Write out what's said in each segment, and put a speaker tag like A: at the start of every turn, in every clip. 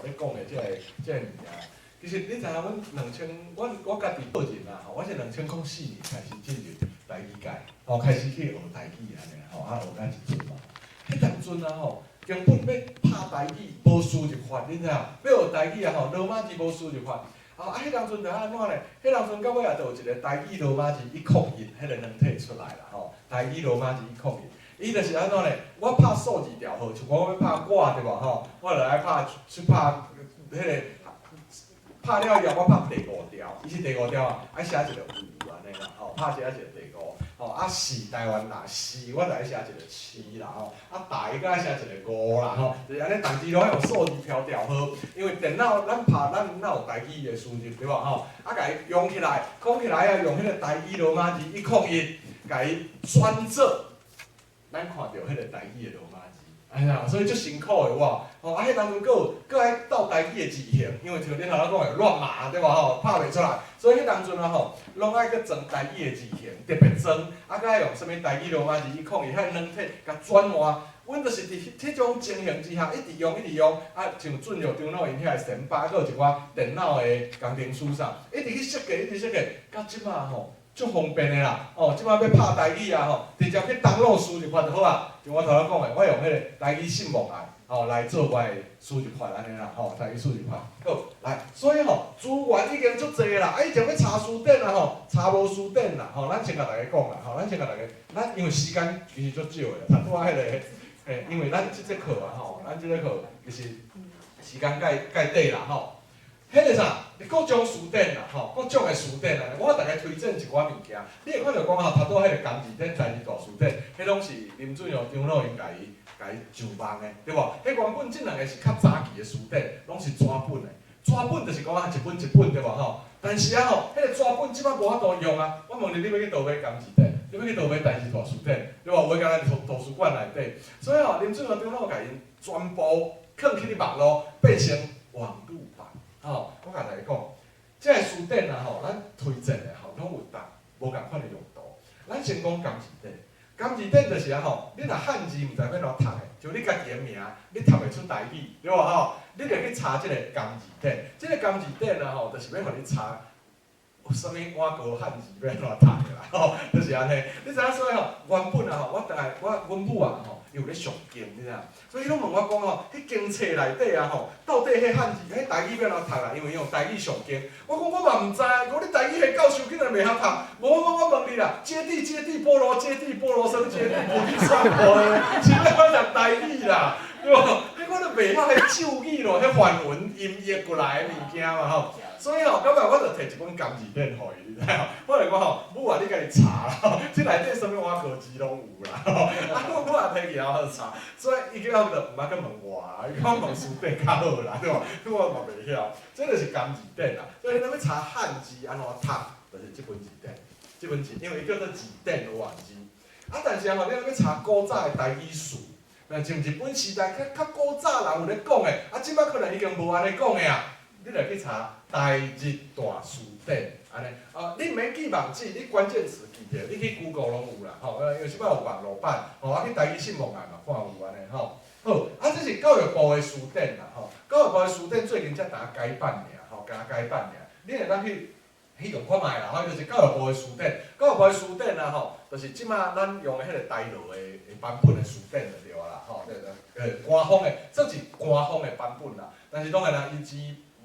A: 咧講的這個物件。其實你知影，阮兩千，阮我家己個人啊吼，我是2004年開始進入台語界，吼，開始去學台語按呢，吼，啊學甲這陣嘛。彼當陣啊吼，根本欲拍台語無輸入法，你知影？欲學台語啊吼，羅馬字無輸入法。啊，彼當陣就按怎咧？彼當陣到尾啊，就有一個台語羅馬字101，彼個軟體出來啦吼。台語羅馬字一空一，伊就是按怎咧？我拍數字調號，像講我欲拍我對無吼？我就愛拍去拍彼個。拍了以後，我拍第五調，伊是第五調啊，愛寫一個有按呢啦，吼，拍寫一個第五，吼，啊是台灣啦，是我就愛寫一個市啦，吼，啊台閣愛寫一個五啦，吼，就是按呢，逐字攏愛用數字標調號，因為電腦咱拍咱哪有台語的輸入對無吼？啊，共伊用起來，講起來啊，用彼個台語羅馬字101，共伊轉做，咱看著彼個台語的羅馬字。哎呀，所以足辛苦的我，吼啊，彼當陣閣有閣愛鬥台語的字形，因為像恁頭先講的亂碼對無吼，拍袂出來，所以彼當陣啊吼，攏愛閣裝台語的字形，特別裝，啊閣愛用啥物台語羅馬字101，彼軟體共轉換。阮就是佇彼種情形之下，一直用一直用，啊，像俊玉張老𪜶遐個先輩，閣有一寡電腦的工程師啥，一直去設計，一直設計，到這馬吼，足方便的啦，哦，這馬欲拍台語啊吼，直接去 download 輸入法就好啊。像我頭先講的，我用彼個台語信望愛，吼來做我的輸入法按呢啦，吼，台語輸入法。好，來，所以吼資源已經足濟啦，啊，以前欲查辭典啊吼，查無辭典啦，吼，咱先共大家講啦，吼，咱先共大家，咱因為時間其實足少的，拄拄仔彼個，欸，因為咱這節課啊吼，咱這節課其實時間蓋蓋短啦吼。彼個啥，各種辭典啦，吼，各種的辭典啊，我逐家推薦一寡物件。你會看著講吼，頭拄仔彼個甘字典、台字大辭典，彼攏是林俊陽張老𪜶共伊上網的，對無？彼原本這兩个是較早期的辭典，攏是紙本的。紙本就是講啊，一本一本對無吼？但是啊吼，彼個紙本這擺無法度用啊。我問你，你欲去佗買甘字典？你欲去佗買台字大辭典？對無？有的敢若圖書館內底。所以吼，林俊陽長老共𪜶全部囥去佇網路，變成網路版。吼，我共大家講，這个辭典啊吼，咱推薦的吼，攏有逐無仝款的用途。咱先講甘字典，甘字典就是啊吼，你若漢字毋知欲按怎讀的，就你家己的名，你讀袂出台語，對無吼？你就去查這个甘字典，這个甘字典啊吼，就是欲予你查有啥物外國漢字欲按怎讀的啦，吼，就是按呢。你知影所以吼，原本啊吼，我轉來我阮母啊吼，伊有咧上經，你知影？所以伊攏問我講吼，彼經冊內底啊吼，到底彼漢字、彼台語欲按怎讀啊？因為伊用台語上經。我講我嘛毋知，講你台語彼教授竟然袂曉讀。無我我問你啦，揭諦揭諦波羅揭諦波羅僧揭諦菩提薩婆訶，是欲按怎讀台語啦？對無？彼我都袂曉彼咒語咯，彼梵文音譯過來的物件嘛吼。所以吼，到尾我就提一本甘字典予伊，你知影？我就講吼，母啊，你家己查啦，這內底啥物外國字攏有啦。啊，我也提起來我就查，所以伊叫我就毋捌閣問我啊，伊講問辭典較好啦，對無？我嘛袂曉，這就是甘字典啦。所以你欲查漢字按怎讀，就是這本字典，這本字，因為伊叫做字典有漢字。啊，但是啊吼，你若欲查古早的台語詞，若像日本時代較較古早人有咧講的，啊，這擺可能已經無按呢講的啊。你著去查台日大辭典，按呢，啊，你毋免記網址，你關鍵詞記著，你去 Google 攏有啦，吼，因為這擺有網路版，吼，啊去台語信望愛嘛看有按呢，吼。好，啊，這是教育部的辭典啦，吼，教育部的辭典最近才拄改版爾，吼，剛改版爾，你會當去用看覓啦，吼，就是教育部的辭典，教育部的辭典啊，吼，就是這擺咱用的彼個台羅的版本的辭典就對啊啦，吼，對對，官方的，算是官方的版本啦，但是當然啦，伊字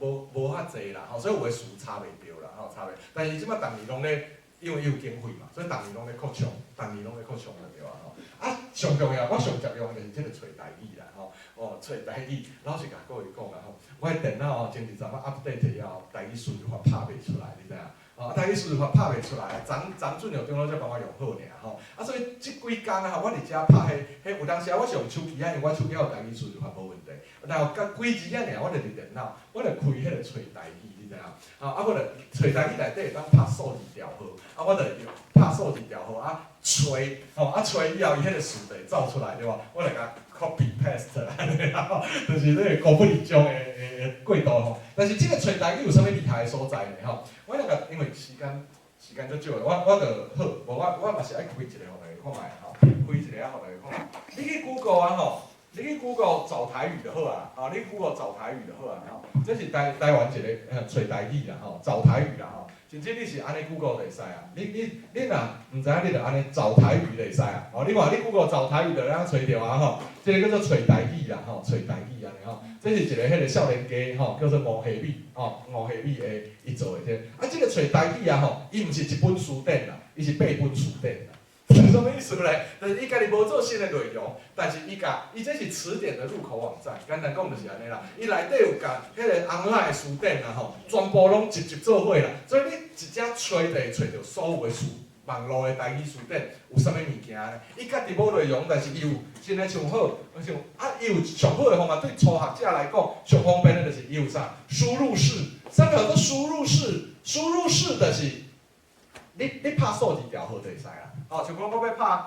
A: 無遐濟啦，吼，所以有的詞查袂著啦，吼，查袂。但是這擺逐年攏咧，因為伊有經費嘛，所以逐年攏咧擴充，逐年攏咧擴充就對啊，吼。啊，上重要，我上常用的就是這個揣台語啦，吼，哦，揣台語，老實共各位講啦，吼，我的電腦吼前一陣仔 update 了後，台語輸入法拍袂出來，你知影？哦，台語輸入法拍袂出來，昨昨俊陽長老才幫我用好爾吼。啊，所以這幾工啊，我佇遮拍彼，彼有當時啊，我是用手機啊，因為我手機有台語輸入法無問題。然後佮幾字仔爾，我就佇電腦，我就開彼個揣台語，你知影？啊，我就揣台語內底會當拍數字調號，啊，我就用拍數字調號啊，揣，吼，啊揣以後，伊彼個詞就會走出來，對無？我就共 copy paste 按呢啦，就是那個高不離章的過渡吼。但是這個揣台語有啥物厲害的所在呢？吼，我那個因為時間足少的，我就好，無我嘛是愛開一個予大家看覓吼，開一個啊予大家看。你去 Google 啊吼，你去 Google 找台語就好啊，啊，你 Google 找台語就好啊，吼，這是台灣一个揣台語啦，吼，找台語啦，吼，甚至你是按呢 Google 就會使啊，你若毋知影，你就按呢找台語就會使啊，哦，你看你 Google 找台語就會揣著啊，吼，這个叫做揣台語啦，吼，揣台語按呢吼，這是一个彼个少年家吼，叫做吳希美，吼，吳希美的伊做的這个，啊，這个揣台語啊，吼，伊毋是一本詞典啦，伊是八本詞典啦。是啥物意思咧？就是伊家己無做新的內容，但是伊共伊這是詞典的入口網站，簡單講就是按呢啦。伊內底有共彼个 online 詞典啦吼，全部攏集集做伙啦。所以你一只揣就會揣著所有的詞，網路的台語詞典有啥物物件咧？伊家己無內容，但是伊有真的上好，像啊，伊有上好的方法，對初學者來講上方便的就是伊有啥？輸入式，啥物叫做輸入式？輸入式就是你拍數字調號就會使啦。哦，像講我欲拍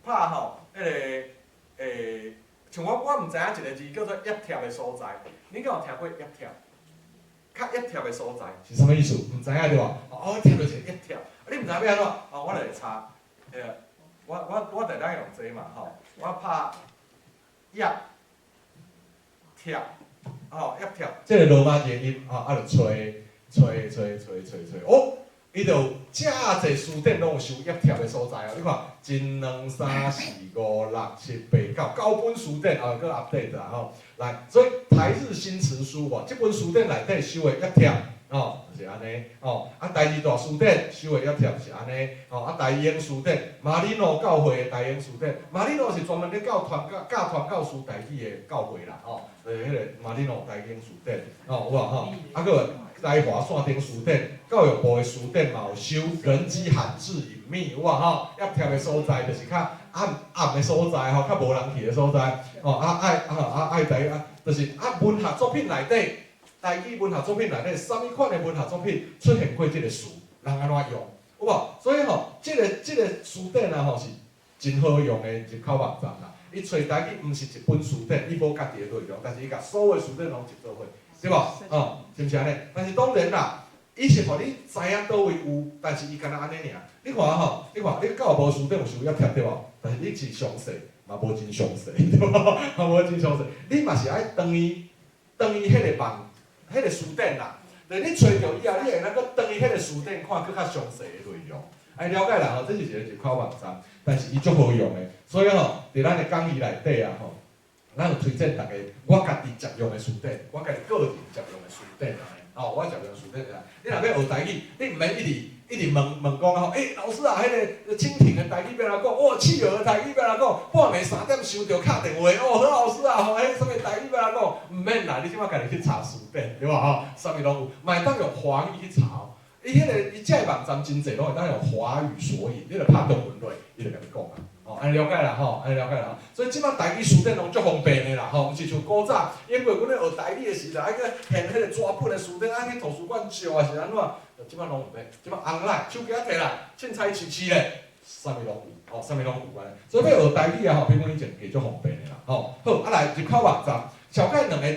A: 拍吼，彼个像我毋知影一个字叫做掖貼的所在，你敢有聽過掖貼？較掖貼的所在是啥物意思？毋知影對無？哦，貼就是掖貼，啊你毋知影欲按怎？哦，我就會查，我逐日用這嘛吼，我拍掖貼，吼掖貼，這個羅馬字的音，吼啊就揣揣揣揣揣揣，哦。伊就有遮濟詞典攏有收掖貼的所在哦，你看，一、兩、三、四、五、六、七、八、九，九本詞典哦，閣 update 啦吼。來，所以台日新詞書無，這本詞典內底收的掖貼哦，就是按呢哦。啊，台字大詞典收的掖貼是按呢哦。啊，台英詞典，馬里諾教會的台英詞典，馬里諾是專門咧教傳教教傳教士台語的教會啦吼，就是彼個馬里諾台英詞典哦，有無吼？啊，閣有台華線頂詞典，教育部的詞典嘛有收人跡罕至隱秘，有無吼？掖貼的所在就是較暗暗的所在吼，較無人去的所在，吼啊愛啊啊愛台啊，就是啊文學作品內底，台語文學作品內底，啥物款的文學作品出現過這个詞，人按怎用，有無？所以吼，這个詞典啊吼是真好用的入口網站啦。伊揣台語毋是一本詞典，伊無家己的內容，但是伊共所有詞典攏集做伙。對無？哦，是毋是按呢？但是當然啦，伊是予你知影佗位有，但是伊敢若按呢爾。你看吼，你看你教育部詞典有收掖貼對無？但是你是詳細，嘛無真詳細，對無？嘛無真詳細。你嘛是愛轉去轉去彼个網，彼个詞典啦。就是你揣著以後，你會當閣轉去彼個詞典看閣較詳細的內容。愛了解啦吼，這是一個入口網站，但是伊足好用的。所以吼，佇咱的講義內底啊吼，咱有推薦逐家，我家己常用的詞典，我家己個人常用的詞典啊，吼，我常用詞典啊。你若欲學台語，你毋免一直一直問問講吼，欸，老師啊，彼个蜻蜓的台語欲按怎講？哦，企鵝的台語欲按怎講？半暝3點收著敲電話，哦，何老師啊，吼，彼啥物台語欲按怎講？毋免啦，你這擺家己去查詞典，對無吼？啥物攏有，嘛會當用華語去查。伊彼个伊這个網站真濟攏會當用華語索引，你著拍中文落，伊就共你講啊。哦，按呢了解啦吼，按呢了解啦。所以這擺台語詞典攏足方便的啦吼，毋是像古早，因為阮咧學台語的時陣，愛去現彼個紙本的詞典，愛去圖書館借啊，是按怎？這擺攏毋免，這擺 online 手機仔提來，凊彩試試咧，啥物攏有，吼，啥物攏有按呢。所以欲學台語啊吼，比阮以前加足方便的啦，吼。好，啊來入口網站，小概兩个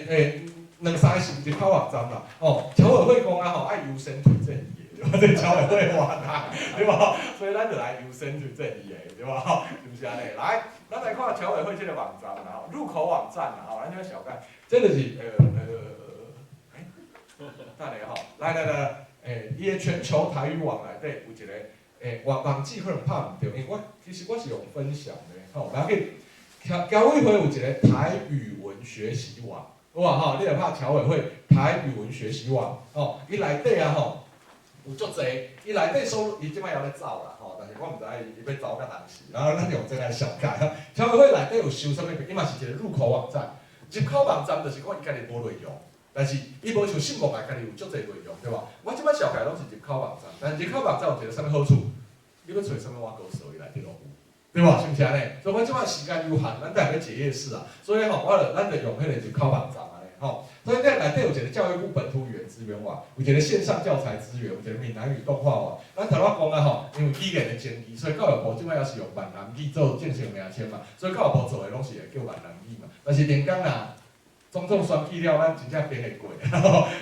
A: 兩三個是入口網站啦，吼，僑委會講啊吼，愛優先推薦伊的，對無？這僑委會話啦，對無？所以咱就來優先推薦伊的，對無？是毋是按呢？來，咱來看僑委會這個網站啦，吼，入口網站啦，吼，咱這小概，這就是欸，等下吼，來來來，伊的全球台語網內底有一個，網址可能拍毋著，因為我其實我是用分享的，吼，無要緊。僑委會有一個台語文學習網，有無吼？你著拍僑委會台語文學習網，吼，伊內底啊吼，有足濟，伊內底所伊這擺猶咧走啦，吼，但是我毋知影伊欲走到當時，然後咱用這來小解。僑委會內底有收啥物？伊嘛是一個入口網站，入口網站就是講伊家己無內容，但是伊無像信望愛家己有足濟內容，對無？我這擺小解攏是入口網站，但是入口網站有一個啥物好處？你欲揣啥物碗糕趖，伊內底攏有。對無？是毋是按呢？所以我這擺時間有限，咱等下欲結業式啊，所以吼，我就咱就用彼個入口網站按呢吼。所以這內底有一個教育部本土語言資源網，有一個線上教材資源，有一個閩南語動畫網。咱頭拄仔講啊吼，因為語言的爭議，所以教育部這擺猶是用閩南語做正式名稱嘛，所以教育部做的攏是會叫閩南語嘛。但是連講啊，總統選舉了，咱真正變會過，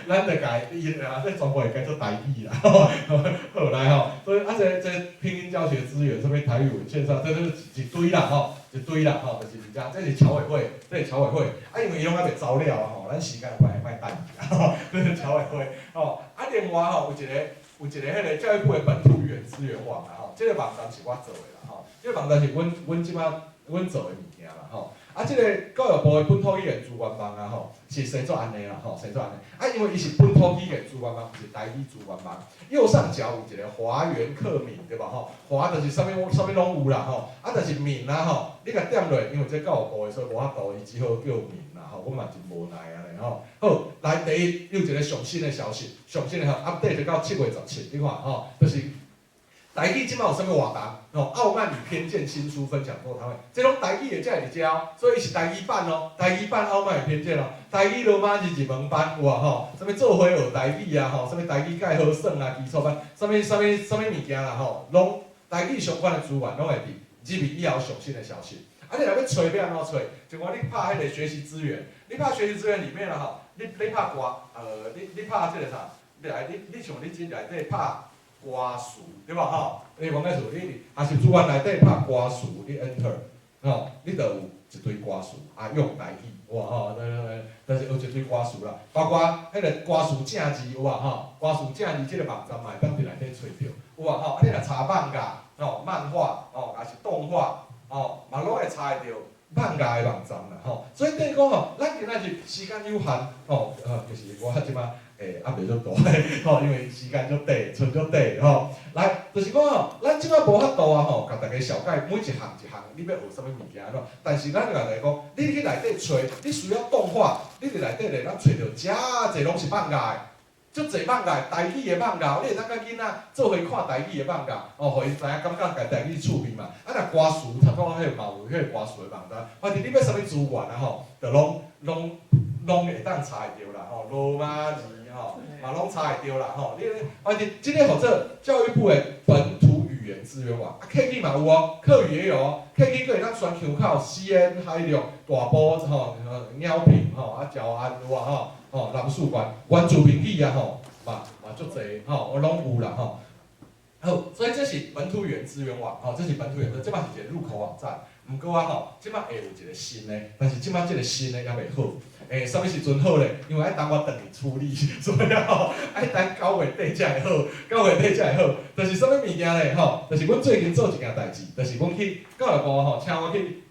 A: 咱就共伊啊，這全部會改做台語啦。好來吼，所以啊，這拼音教學資源，啥物台語文獻上，這都是一堆啦吼，一堆啦吼，就是這這是僑委會，這是僑委會，啊，因為伊攏猶未走了吼，咱時間關係莫等伊啊，這是僑委會吼。啊，另外吼，有一個彼个教育部的本土語言資源網啦吼，這個網站是我做的啦吼，這個網站是阮這擺阮做的物件啦吼。啊，這個教育部的本土語言資源網啊吼，是生做按呢啦吼，生做按呢。啊，因為伊是本土語言資源網，毋是台語資源網。右上角有一個華原客閩對無吼？華就是啥物啥物攏有啦吼，啊，但是閩啊吼，你共點落，因為這教育部的，所以無法度，伊只好叫閩啦吼。阮嘛真無奈按呢吼。好，來第一有一個上新的消息，上新的吼，update 到7月17，你看吼，就是台語這擺有啥物活動？吼，傲慢與偏見新書分享座談會，這攏台語的才會佇遮哦，所以伊是台語版哦，台語版傲慢與偏見哦，台語羅馬字入門班有啊吼，啥物做伙學台語啊吼，啥物台語蓋好耍啊基礎班，啥物啥物啥物物件啦吼，攏台語相關的資源攏會佇入去以後上新的消息。啊，你若欲揣欲按怎揣？像講你拍彼个學習資源，你拍學習資源裡面啦吼，你拍歌，你拍這個啥？你來你像你這內底拍歌詞對無吼？你講個詞，你抑是資源內底拍歌詞，你 enter，吼，你就有一堆歌詞啊，用台語，有無吼？但是有一堆歌詞啦，包括彼个歌詞正字有無吼？歌詞正字這个網站嘛會當佇內底揣著，有無吼？啊，你若查漫畫，吼，漫畫，吼，抑是動畫，吼，嘛攏會查會著漫畫的網站啦，吼。所以等於講吼，咱今仔日時間有限，吼，其實我這擺壓力足大，吼，因為時間足短，賰足短，吼。來，就是講吼，咱這擺無法度啊，吼，共大家紹介每一項一項，你欲學啥物物件按怎？但是咱共大家講，你去內底揣，你需要動畫，你佇內底咧，咱揣著遮濟攏是漫畫的。足濟漫畫，台語的漫畫，你會當佮囡仔做伙看台語的漫畫，哦，予伊知影感覺共台語趣味嘛。啊，若歌詞，頭拄仔彼個嘛有彼個歌詞的網站，反正你欲啥物資源啊吼，就攏會當查會著啦吼，羅馬字吼，嘛攏查會著啦吼。你反正這个號做教育部的本土語言資源網，啊，客語嘛有哦，客語也有哦，客語閣會當選勼口、西安、海陸、大埔吼、鳥坪吼、啊，詔安有無吼？吼，南勢縣原住民語啊吼，嘛足濟吼，我攏有啦吼。好，所以這是本土語言資源網，吼，這是本土語言，這擺是一個入口網站。毋過啊吼，這擺會有一個新的，但是這擺這個新的猶未好。欸，啥物時陣好咧？因為愛等我轉去處理，所以吼，愛等9月底才會好，9月底才會好。就是啥物物件咧？吼，就是阮最近做一件代誌，就是阮去教育部吼，請我去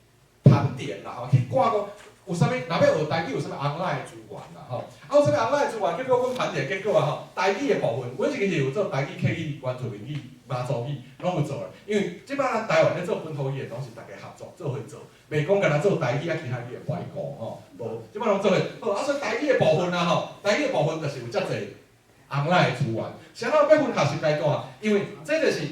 A: 盤點啦，吼，去看講有啥物，若欲學台語有啥物 online 的資源啦，吼。啊，有啥物 online 資源？結果阮盤點結果啊，吼，台語的部分，阮是其實有做台語、客語、原住民語、馬祖語，攏有做的。因為這擺咱台灣咧做本土語言，攏是大家合作做伙做，袂講干焦做台語啊，其他語言無愛顧吼，無，這擺攏做伙好。啊，所以台語的部分啊，吼，台語的部分就是有遮濟 online 的資源。啥人欲分學習階段？因為這就是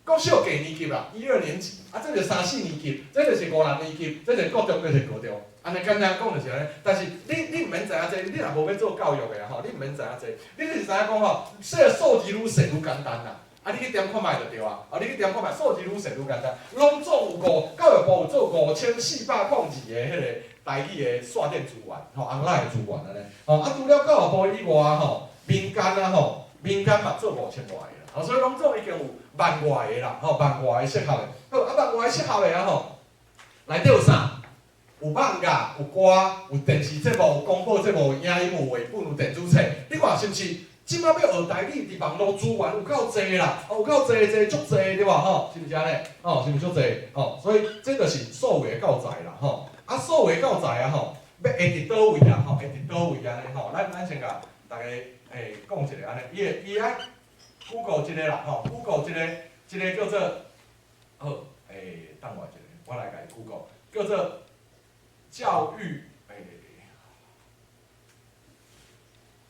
A: 國小低年級啦，一二年級，啊，這就三四年級，這就是五六年級，這就是國中，這就是高中。按呢簡單講就是按呢，但是你毋免知影這，你若無欲做教育的吼，你毋免知影這，你就是知影講吼，這數字愈細愈簡單啦。啊，你去點看覓就對啊，啊，你去點看覓，數字愈細愈簡單，攏總有五，教育部有做5402個彼个台語的線頂資源，吼，online 的資源按呢，吼，啊，除了教育部以外吼，民間啊吼，民間嘛做5000外個啦，吼，所以攏總已經有萬外個啦，吼，萬外個適合的，好，啊，萬外個適合的啊吼，內底有啥？有漫畫，有歌，有電視節目，有廣播節目，有影音，有繪本，有電子冊，你看是毋是？這擺欲學台語，佇網路資源有夠濟啦，有夠濟濟足濟對無吼？是毋是按呢？吼，是毋是足濟？吼，所以這就是數位的教材啦，吼。啊，數位教材啊，吼，欲會佇佗位啊，吼，會佇佗位按呢？吼，咱先共大家講一下按呢，伊會伊愛 Google 這个啦，吼，Google 這個叫做好，等我一下，我來共伊 Google，叫做教育，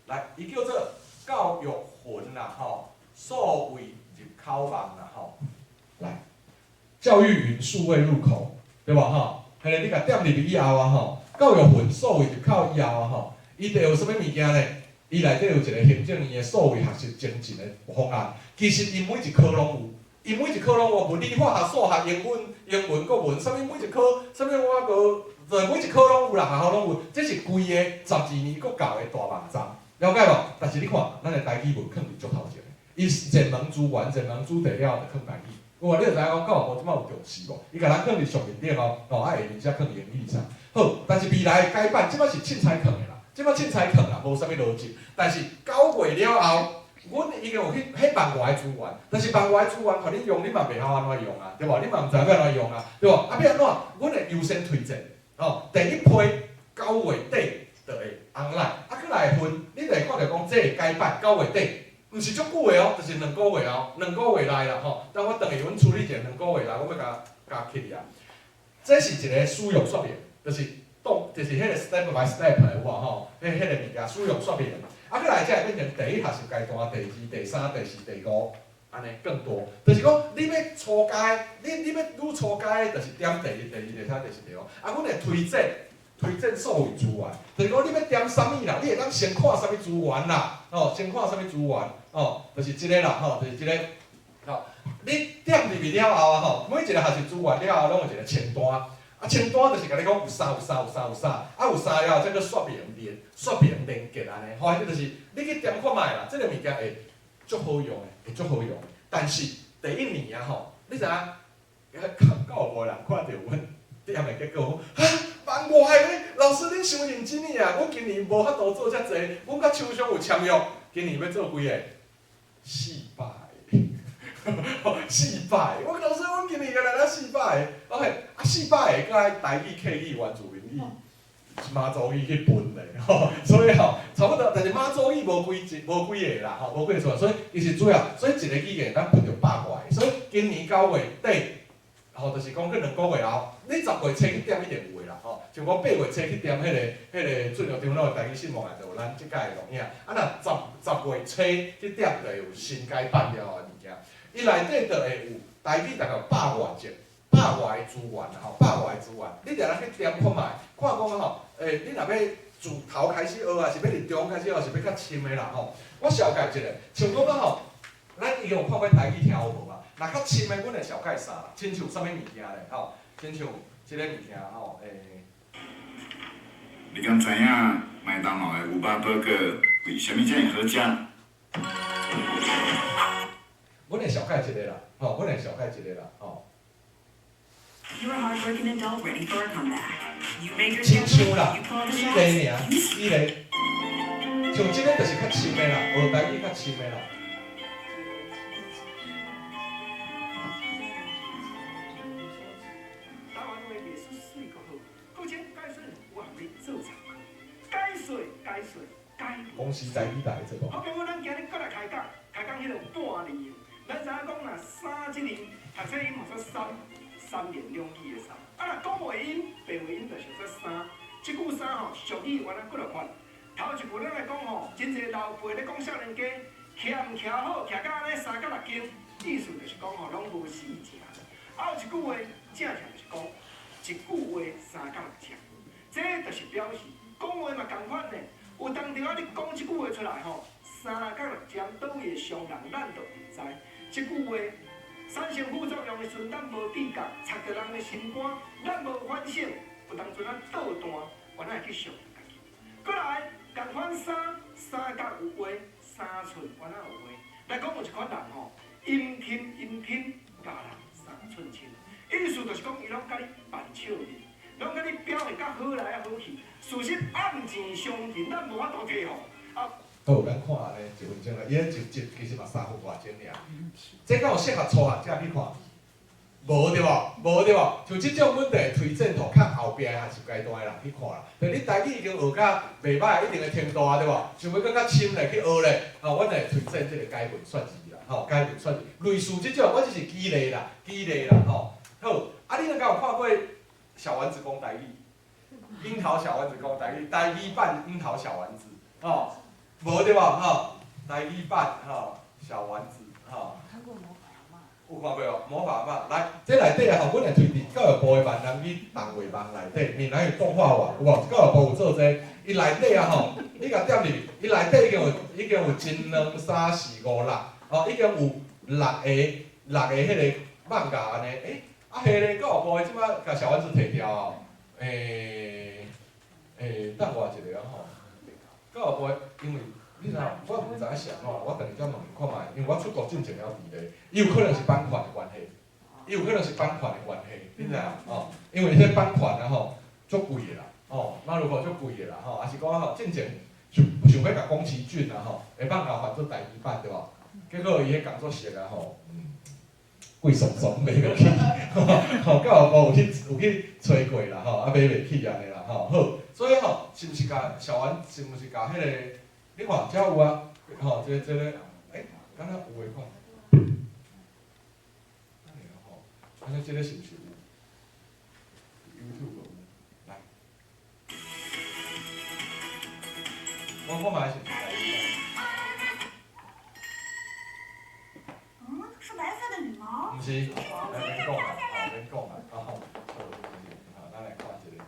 A: 來，伊叫做教育雲啦，吼，數位入口網啦，吼，來，教育雲數位入口，對無吼？彼个你共點入去以後啊，吼，教育雲數位入口以後啊，吼，伊就有啥物物件咧？伊內底有一個行政院的數位學習精進的方案，其實伊每一科攏有，伊每一科攏有，物理、化學、數學、英文、英文、國文，啥物每一科，啥物我閣就每一科攏有啦，學校攏有，這是規个12年國教的大網站，了解無？但是你看，咱的台語無囥佇足頭前的，伊熱門資源、熱門主題了就囥台語。有無？你就知影講教育部這擺有重視無？伊共咱囥佇上面頂哦，哦啊下面才囥英語啥。好，但是未來的改版，這擺是凊彩囥的啦，這擺凊彩囥啦，無啥物邏輯。但是9月了後，阮已經有去彼網外的資源，但是網外的資源，予你用，你嘛袂曉按怎用啊，對無？你嘛毋知欲按怎用啊，對無？啊，欲按怎？阮會優先推薦，哦，第一批9月底就會 online，啊，閣來分，你就會看著講這個改版九月底，毋是足久的哦，就是兩個月哦，兩個月內啦吼。等我轉去阮處理一下兩個月內，我欲共共起啊。這是一個使用說明，就是動，就是彼個 step by step 的有無吼？彼個物件使用說明。啊，閣來才會變成第一學習階段、第二、第三、第四、第五，按呢更多。就是講，你欲初階，你欲愈初階，就是點第一、第二、第三、第四、第五。啊，阮會推薦數位資源，就是講你欲點啥物啦，你會當先看啥物資源啦，哦，先看啥物資源，哦，就是這个啦，吼，就是這个。吼，你點入去了後啊，吼，每一個學習資源了後，攏有一個清單。啊，清單就是共你講有啥有啥有啥有啥，啊有啥了後，再閣說明連說明連結按呢，吼，這就是你去點看覓啦，這個物件會足好用的，會足好用的。但是第一年啊吼，你知影？教育部的人看著阮點的結果，哈，萬外的，老師恁傷認真的啊！阮今年無法度做遮濟，阮佮廠商有簽約，今年欲做幾个？400個，四百個。我講老師，阮今年干焦四百個，OK，啊四百個，閣愛台語、客語、原住民語、馬祖語去分咧，吼，所以吼，差不多，但是馬祖語無幾隻，無幾個啦，吼，無幾個出來，所以伊是主要，所以一個語言咱分著百外个，所以今年9月底，吼，就是講閣兩個月後，你10月初去點一定有的啦，吼，像講8月初去點彼個進入長老的台語新聞內就有咱這屆的錄影，啊若10月初去點就會有新改版了後的物件，伊內底就會有台語大概有百外隻，百外个資源啦吼，百外個資源，你定來去點看覓，看講吼，你若欲自頭開始學，還是欲佇中開始學，是欲較深的啦吼。我紹介一下，像講講吼，咱已經有看過台語聽有無嘛？若較深的，阮會紹介啥啦？親像啥物物件咧？吼，親像這個物件吼，
B: 你敢知影麥當勞的牛肉burger為啥物遮爾好食？
A: 阮會紹介一個啦，吼，阮會紹介一個啦，吼。
C: You're a hardworking adult ready for a comeback. You make your
A: 親
C: schedule,
A: 像啦，
C: you call the
A: 舉
C: shots.
A: 例爾，舉例，像這個就是較深的啦，學台語較深的啦。
D: 台灣話藝術媠閣好，閣且解說有合你做參考。解說解說解。
A: 公視台語台這個。
D: 好朋友，咱今日閣來開講，開講彼个半字。咱知影講若三這字，讀冊音號做三，三言兩語的三。啊，若講話音、白話音就是說三。這句三吼，俗語原來幾落款。頭一句咱來講吼，真濟老輩咧講少年家，徛毋徛好，徛甲按呢三角六經，意思就是講吼，攏無四正。啊，有一句話正正就是講，一句話三角六正。這就是表示講話嘛仝款呢。有當時啊，你講這句話出來吼，三角六針，佗位會傷人，咱都毋知。這句話產生副作用的時陣，咱無知覺，插著人的心肝，咱無反省，有當陣咱倒彈，原來會去傷家己。閣來，仝款三三角有話，三寸原來有話。來講有一款人吼，陰天陰天，共人三寸深，意思就是講，伊攏共你扮笑面，攏共你表現較好來好去，事實暗箭傷人，咱無法度體會。啊。
A: 好，咱看按呢一分鐘啦，伊彼一集其實嘛3分外鐘爾。這敢有適合初學者去看？無對無？無對無？像這種，阮就會推薦予較後壁的學習階段的人去看啦。就你台語已經學甲袂䆀一定的程度啊，對無？想欲閣較深咧去學咧，吼，阮會推薦這個解文說字啦，吼，解文說字。類似這種，我只是舉例啦，舉例啦，吼。好，啊，你若敢有看過小丸子講台語？櫻桃小丸子講台語，台語版櫻桃小丸子，吼。無對無？吼，台語版吼，小丸子吼。
E: 看過魔法阿嬤。
A: 有看過無？魔法阿嬤，來，這內底吼，阮會推佇教育部的閩南語動畫網內底，閩南語動畫網有無？教育部有做這個，伊內底啊吼，你共點入去，伊內底已經有一、兩、三、四、五、六，吼，已經有六個彼個漫畫按呢。欸，啊，彼个教育部的這擺共小丸子提掉啊？等我一下吼，到后尾因為你知影，我毋知影是按怎，我等下才問看覓，因為我出國進前了佇咧，伊有可能是版權的關係，伊有可能是版權的關係，你知影吼？因為這版權啊吼，足貴的啦，吼，馬如果足貴的啦，吼，抑是講吼進前想想欲共宮崎駿啊吼，會放共翻做台語版對無？結果伊彼工作室啊吼，貴爽爽買袂起，吼，到後晡有去揣過啦吼，啊買袂起按呢啦吼，好，所以吼，是毋是共小丸，是毋是共彼個？你看，遮有啊，吼，這個，敢若有的看，等下吼，按呢這個是毋是有？YouTube 有，來，我看覓是毋是台語版？
E: 嗯，是白色的羽毛。
A: 毋是，來免講啦，吼，免講啦，吼，好，好，咱來看一下。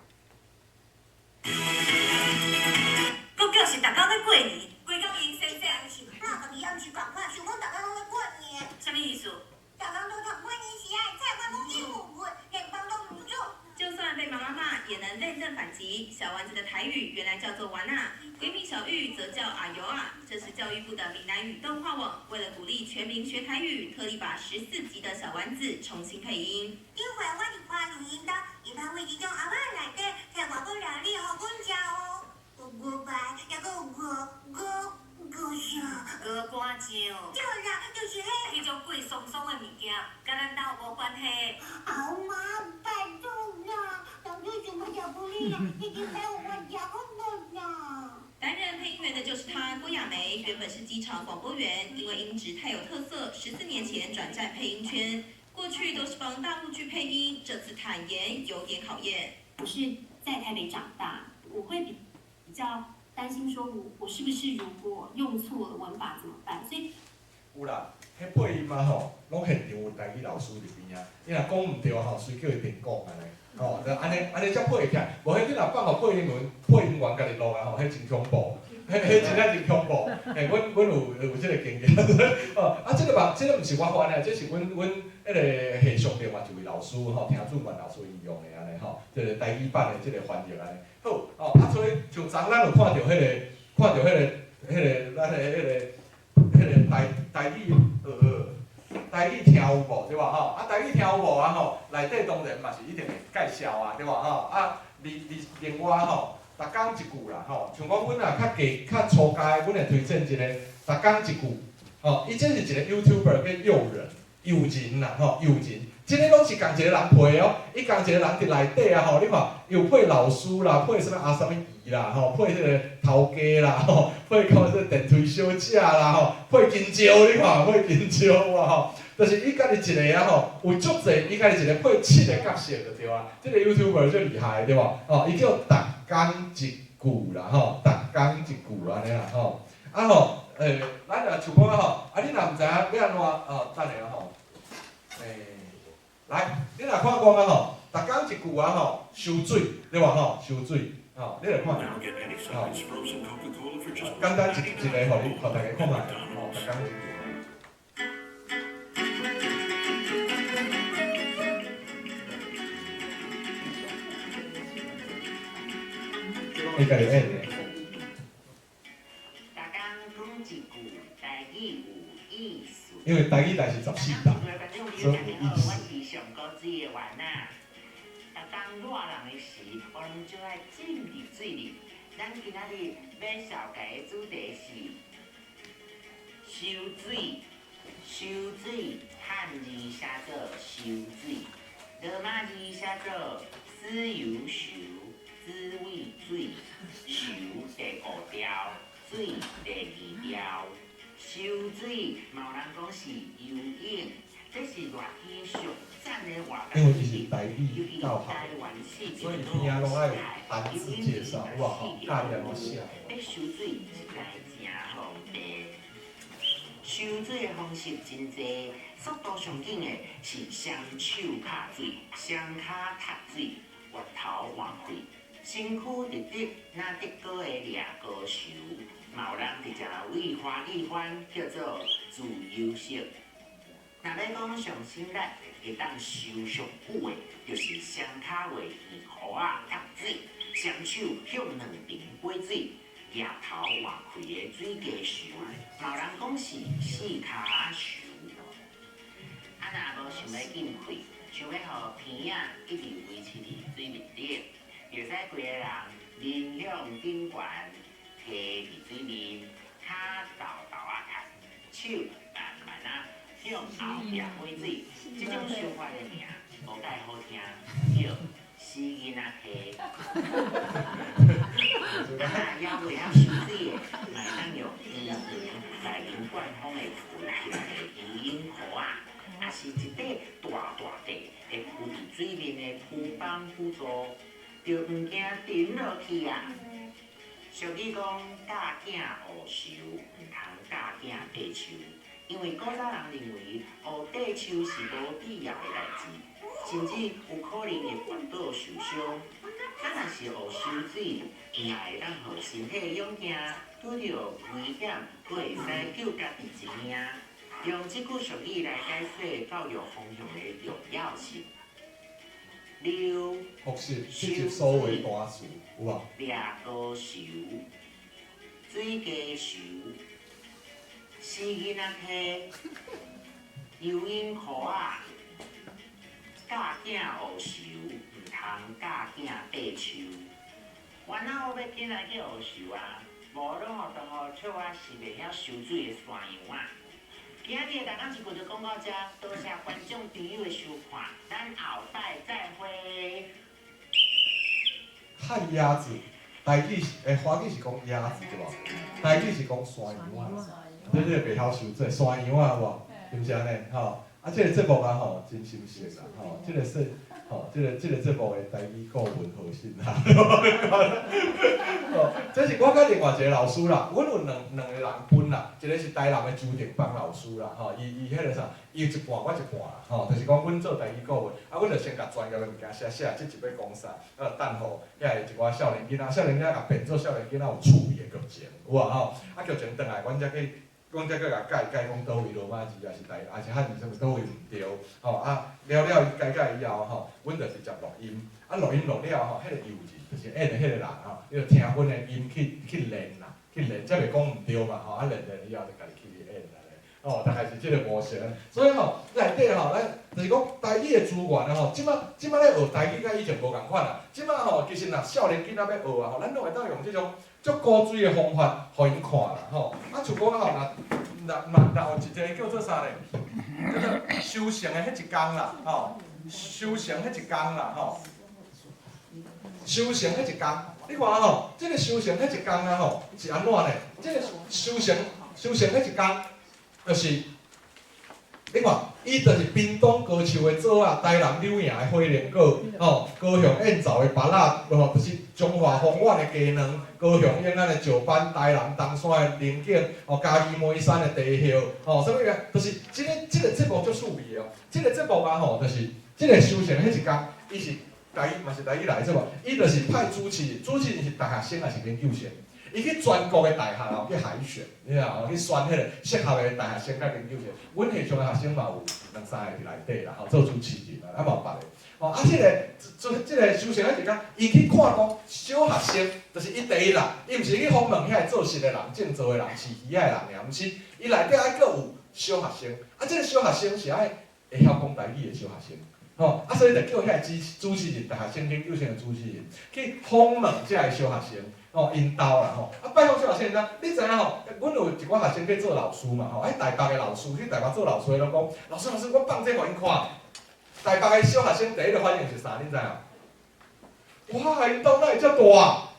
C: 閣叫是逐工咧過年，規工𪜶先生
E: 是，我家己也毋是仝款，想講逐工攏咧過年。
C: 啥物意思？
E: 逐工都讀過年時啊，菜我攏一五五，連飯都毋做。
C: 就算被媽媽罵，也能認真反擊。小丸子的台語原來叫做丸仔，閨蜜小玉則叫阿尤啊。這是教育部的閩南語動畫網，為了鼓勵全民學台語，特地把14集的小丸子重新配音。
E: 頂回我佇花蓮𪜶兜，伊拋位一種阿仔內底，摕外國料理予阮食哦。有牛排，抑閣有牛牛牛啥？
F: 鵝肝醬。
E: 對啦，就是彼。
F: 彼種貴鬆鬆的物件，佮咱兜無關係。
E: 阿媽，拜託啦，當初想欲食布里啦，已經被我食好無啦。
C: 擔任配音員的就是她郭亞梅，原本是機場廣播員，因為音質太有特色，14年前轉戰配音圈。過去都是幫大陸劇配音，這次坦言有點考驗。
G: 我是在台北長大，我會比較擔心，說我是不是如果用錯了文法怎麼辦？所以
A: 有啦，彼配音啊吼，攏現場有台語老師佇邊仔，伊若講毋對吼，隨叫伊停講按呢，吼，就按呢按呢才配會起來。無彼你若放予配音員配音員家己錄啊吼，彼真恐怖，彼真正真恐怖。嘿，阮有這個經驗，哦，啊，這個嘛，這個毋是我翻的，這是阮彼個系上另外一位老師吼，聽主任老師伊用的按呢吼，這個台語版的這個翻譯按呢。好，哦，啊，所以像昨咱有看著彼個，看著彼個咱的彼個台語聽有無對無吼？啊，台語聽有無啊吼？內底當然嘛是一定會介紹啊，對無吼？啊，另外吼，逐工一句啦吼，像講阮若較低較初階，阮會推薦一個逐工一句，吼，伊這是一個 YouTuber 叫誘人，誘人啦吼，誘人，這个攏是仝一個人配哦，伊仝一個人佇內底啊吼，你看又配老師啦，配啥物阿啥物姨啦吼，配彼個頭家啦吼，配到這個電梯小姐啦吼，配金蕉你看配金蕉啊吼，就是伊家己一個啊吼，有足濟，伊家己一個配七個角色就對啊。這個 YouTuber 足厲害對無？吼，伊叫逐工一句啦吼，逐工一句按呢啦吼，啊吼，咱若像講啊吼，啊你若毋知影欲按怎哦，等下吼，來，你若看講啊吼，逐工一句啊吼，收水對無吼，收水，吼，你來看，吼，簡單一一个，予你，予大家看覓，吼，逐工一句。伊家己演的。
H: 逐工講一句台語有意思。
A: 因為台語台是14台，所以有意思。
H: 我是上古水的丸仔。逐工熱人的時，我攏總愛浸佇水裡。咱今仔日欲紹介的主題是收水。收水，漢字寫做收水，羅馬字寫做私有收，滋味水，收第五條，水第二條。收水，嘛有人講是游泳，這是熱天上讚的活動。
A: 因為伊是台語教學，所以邊仔攏愛有單字介紹，有無吼？教你按怎寫。
H: 欲收水實在誠方便。收水的方式真濟，速度上緊的是雙手拍水、雙跤踢水、越頭換血，身軀直直若德國的掠高手。嘛有人佇這位華語翻叫做自由式。若若欲講上省力會當收上久的，就是雙跤畫耳箍仔搪水，雙手向兩爿過水，額頭換開的水雞泅，嘛有人講是四跤仔泅。啊，若無想欲禁氣，想欲予鼻仔一直維持佇水面頂，就會使規個人面向頂懸，提佇水面，跤沓沓仔踢，手慢慢仔向後壁過水。這種手法的名無蓋好聽，叫死囡仔提。啊，若猶袂曉泅水的，嘛會當用圓圓內面灌風會浮起來的游泳褲仔，抑是一塊大大塊會浮佇水面的浮板輔助，就毋驚沉落去啊。俗語講，教囝學泅，毋通教囝綴樹，因為古早人認為學綴樹是無必要的代誌，甚至有可能會跌倒受傷。啊，若是學泅水，嘛會當予身體勇健，拄著危險，閣會使救家己一命。用這句俗語來解說教育方向的重要性。溜
A: 複習這集所有單詞有無？
H: 掠高泅，水雞泅，死囡仔提，游泳褲仔，教囝學泅，毋通教囝綴樹。原來我欲緊來去學泅啊，無攏予同學笑我是袂曉泅水的山羊仔。今仔日的逐工一句就講到遮，多謝觀眾朋友的收看，咱後擺再會。
A: 旱鴨子，台語是華語是講鴨子對無？台語是講山羊仔，你這個袂曉泅水，山羊仔有無？是毋是按呢？吼，啊，這個節目啊吼，真心實啦，吼，這個說，吼，這個節目的台語顧問何信啦，吼，這是我佮另外一個老師啦，阮有兩個人分啦，一個是台南的朱定邦老師啦，吼，伊彼個啥，伊一半我一半啦，吼，就是講阮做台語顧問，啊，阮就先共專業的物件寫寫，這集欲講啥，啊，等予遐一寡少年囡仔，少年囡仔共變做少年囡仔有趣味的劇情，有無吼？啊，劇情轉來，阮才去。阮才閣共改改講佗位羅馬字，抑是台，抑是漢字啥物佗位毋對，吼啊了了伊改改以後吼，阮就直接錄音，啊錄音錄了吼，彼個幼字就是演的彼個人吼，伊就聽阮的音去練啦，去練，才袂講毋對嘛吼，啊練練以後就家己去演按呢，吼大概是這個模式。所以吼，內底吼，咱就是講台語的資源啊吼，這擺這擺咧學台語佮以前無仝款啦。這擺吼，其實若少年囡仔欲學啊吼，咱攏會當用這種足古錐的方法，予𪜶看啦吼。啊，像講吼，若若嘛若有一個叫做啥咧？叫做收成的彼一工啦，吼，收成彼一工啦，吼，收成彼一工，你看吼，這個收成彼一工啊吼，是按怎咧？這個收成彼一工，就是。你看，伊就是屏東高樹的棗仔，台南柳營的火龍果，吼，高雄燕巢的芭樂，吼，就是彰化豐原的雞卵，高雄永安的石斑，台南東山的龍井，吼，嘉義梅山的茶葉，吼，啥物物，就是這個節目足趣味的哦。這個節目啊吼，就是這個收成彼一工，伊是台語嘛是台語來的節目，伊就是派主持人，主持人是大學生抑是研究生？伊去全國的大學哦去海選，你知無？去選彼個適合的大學生佮研究生。阮系上的學生嘛有兩三個佇內底啦，吼，做主持人啊，啊嘛有別个。吼，啊，這個做這個收成彼一工，伊去看講小學生，就是伊第一啦，伊毋是去訪問遐個做實的人、種做的人、飼魚仔的人爾，毋是，伊內底愛閣有小學生。啊，這個小學生是愛會曉講台語的小學生。吼，啊，所以就叫遐個主持人，大學生研究生的主持人去訪問遮个小學生，吼，𪜶兜啦吼，啊，拜訪小學生時陣，你知影吼？阮有一寡學生去做老師嘛吼，喺台北的老師去台北做老師的攏講，老師老師，我放這個予𪜶看。台北的小學生第一個反應是啥？你知無？哇，𪜶兜哪會遮大？啊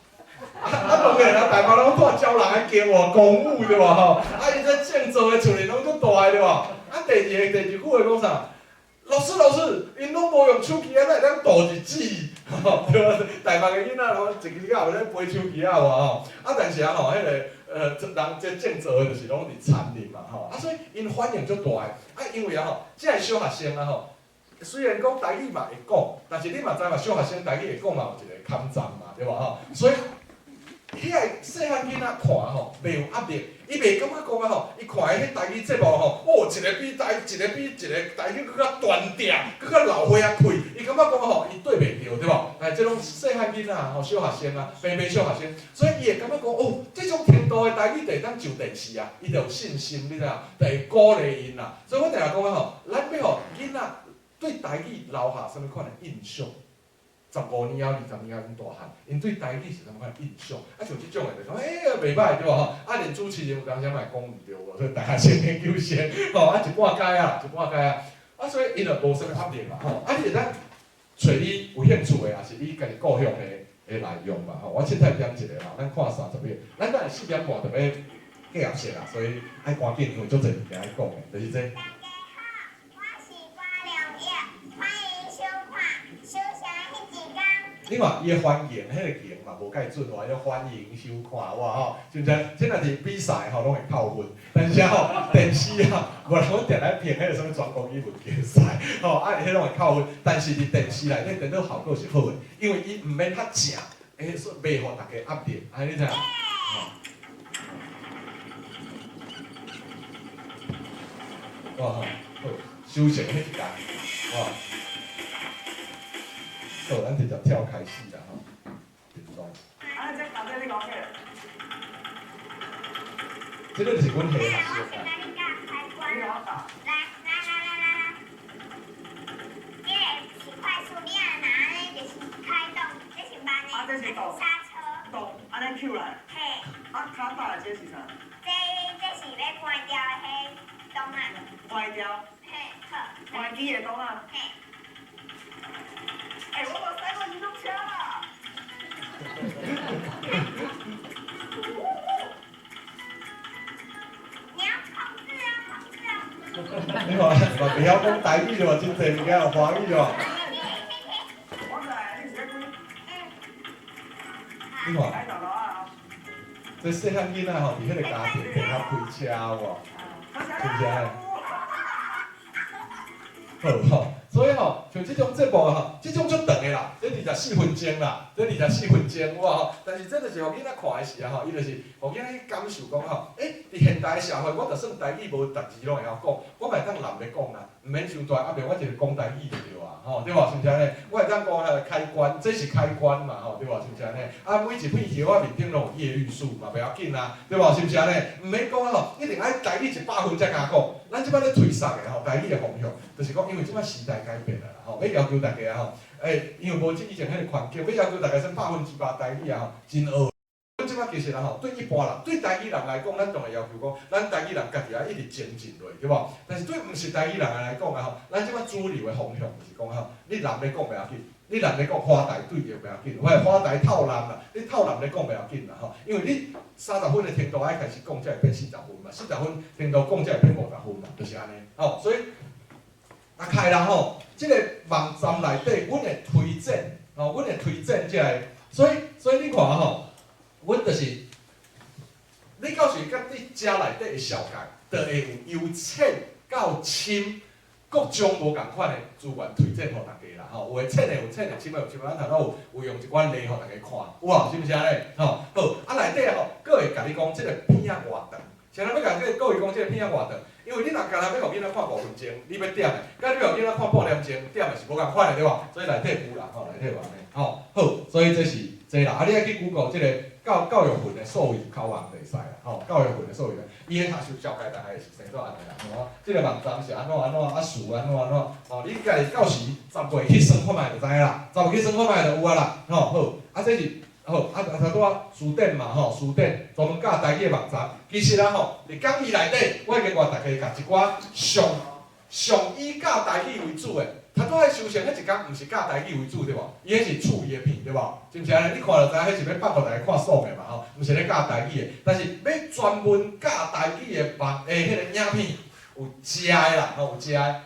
A: 啊，當然啊，台北攏住招人的間喎，公寓對無吼？啊，伊這種做的厝裡攏足大的對無？啊，第二句話講啥？老師老師，𪜶攏無用手機啊，哪會當度日子？對無？台北的囡仔攏一支仔有咧背手機仔有無吼？啊，但是啊吼，彼個人這種做的就是攏佇田裡嘛吼，啊，所以𪜶反應足大的，啊，因為啊吼，這个小學生啊吼，雖然講台語嘛會講，但是你嘛知嘛，小學生台語會講嘛有一個坎站嘛，對無吼？所以遐个細漢囡仔看吼，袂有壓力，伊袂感覺講啊吼，伊看的彼台語節目吼，哦，一個比台，一個比一個台語閣較端正，閣較老歲仔氣，伊感覺講吼，伊對袂著，對無？但這攏細漢囡仔吼，小學生啊，平平小學生，所以伊會感覺講，哦，這種程度的台語就會當上電視啊，伊就有信心，你知影？就會鼓勵𪜶啦。所以我定定講啊吼，咱欲予囡仔對台語留下啥物款的印象？15年後、20年後，𪜶大漢，𪜶對台語是啥物款印象？啊，像這種的就講，欸，袂䆀對無吼？啊，連主持人有當時嘛會講毋對無，所以大學生研究生，吼，啊，一半改啊，一半改啊，啊，所以𪜶就無啥物壓力嘛，吼。啊，你會當揣你有興趣的，抑是你家己故鄉的內容嘛，吼。我凊彩點一个啦，咱看30秒，咱等下4點半就欲結束啦，所以愛趕緊，因為足濟物件愛講的，就是這個。
E: 大家好，我是郭良玉，歡迎收看《收聲彼一天》。
A: 你看伊的歡迎，彼个迎嘛無蓋準話，要歡迎收看我吼，是毋是？這若是比賽吼，攏會扣分。但是吼，電視啊，無人阮定來評彼個啥物全國語文競賽，吼，啊，彼攏會扣分。但是佇電視內底，電腦效果是好的，因為伊毋免較正，欸，所以袂予大家壓力，按呢你知影？吼，哇吼，好，收成彼一工，哇。好，咱直接跳開始啦吼。
D: 啊，這到底你講咩？
A: 這個就是阮下學
E: 我先來你教開關。
D: 你講教。
E: 來來來來來來，這個是快速，你按按呢就是開動，這是慢的。
D: 啊，這是動。
E: 剎車。
D: 動，按呢抾來。
E: 嘿。
D: 啊，較早的這是啥？
E: 這是欲關掉的彼檔仔。
D: 關掉。
E: 嘿，好。
D: 關機的檔仔。
E: 嘿。
D: 欸，我無駛過這種車啦。
E: 你要控制啊，控制啊！
A: 你看，嘛袂曉講台語哦，真濟物件有歡喜哦。
D: 我知，你是咧開。
A: 你看，這細漢囡仔吼，佇彼個家庭會曉開車無？是毋是按呢？好吼，所以吼，像這種節目吼，這種足長的啦，這24分鐘啦，這24分鐘有無吼？但是這就是予囡仔看的時啊吼，伊就是予囡仔去感受講吼，欸，佇現代社會，我就算台語無逐字攏會曉講，我嘛會當南咧講啦，毋免傷大壓力，我一個講台語就對啊，吼，對無？是毋是按呢？我會當講彼個開關，這是開關嘛，吼，對無？是毋是按呢？啊，每一片葉仔面頂攏有葉綠素嘛，袂要緊啊，對無？是毋是按呢？毋免講吼，一定愛台語100分才敢講。咱這擺咧推捒的吼，台語的方向，就是講，因為這擺時代改變啊啦，吼，欲要求大家吼，欸，因為無這以前彼個環境，欲要求大家說100%台語啊吼，真學。阮這擺其實啊吼，對一般人，對台語人來講，咱當然要求講，咱台語人家己愛一直精進落，對無？但是對毋是台語人來講啊吼，咱這擺主流的方向就是講吼，你南咧講袂要緊，你南咧講華台對著袂要緊，或華台透南啦，你透南咧講袂要緊啦吼，因為你30分的程度愛開始講，才會變40分嘛，40分程度講才會變50分嘛，就是按呢吼，所以啊開啦吼，這個網站內底，阮會推薦吼，阮會推薦這個，所以你看吼。阮就是，你到時佮佇遮內底的紹介，就會有由淺到深，各種無仝款的資源推薦予大家啦吼。有的淺的有淺的，深的有深的，咱頭拄有用一寡例予大家看，有無？是毋是按呢？吼，好，啊內底吼，閣會共你講這個片仔偌長，啥人欲共各位講這個片仔偌長？因為你若干焦欲予囡仔看5分鐘，你欲點的，佮你欲予囡仔看半點鐘，點的是無仝款的對無？所以內底有啦，吼，內底有按呢，吼，好，所以這是這啦，啊，你愛去 Google 這個。教育雲的數位口網就會使啦，吼，教育雲的數位，伊彼讀書紹介大概是生做按呢啦，吼，這個網站是按怎按怎，啊詞按怎按怎，吼，你家己到時10月去算看覓就知影啦，10月去算看覓就有啊啦，吼，好，啊這是好，啊啊頭拄仔辭典嘛，吼，辭典專門教台語的網站，其實啊吼，佇講義內底，我已經予大家共一寡上上以教台語為主的。他拄仔修成彼一工，毋是教台語為主對無？伊彼是趣味的片對無？是毋是按呢？你看就知影，彼是欲放予大家看爽的嘛吼，毋是咧教台語的。但是欲專門教台語的網的彼個影片，有遮的啦，吼有遮的。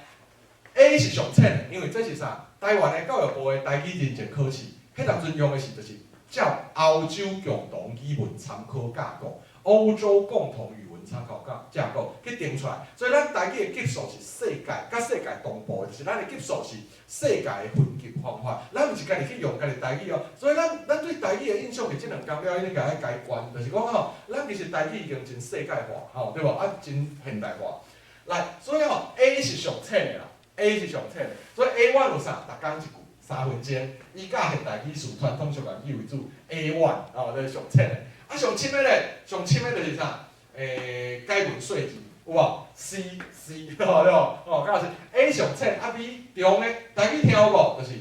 A: A 是上淺的，因為這是啥？台灣的教育部的台語認證考試，彼當陣用的是就是照歐洲共同語文參考架構，歐洲共同語文。參考架構去定出來。所以咱台語的級數是世界，佮世界同步的，就是咱的級數是世界的分級方法。咱毋是家己去用家己台語哦。所以咱對台語的印象佇這兩工了，已經共愛改觀，就是講吼，咱其實台語已經真世界化，吼，對無？啊，真現代化。來，所以吼，A 是上淺的啦，A 是上淺的。所以 A1 有啥？逐工一句，3分鐘。以教現代語詞傳統俗諺語為主，A1 哦，這是上淺的。啊，上深的咧，上深的就是啥？解文說字，有無？C C，對無？哦，敢若是 A 上淺，啊 B 中的，台語聽有無？就是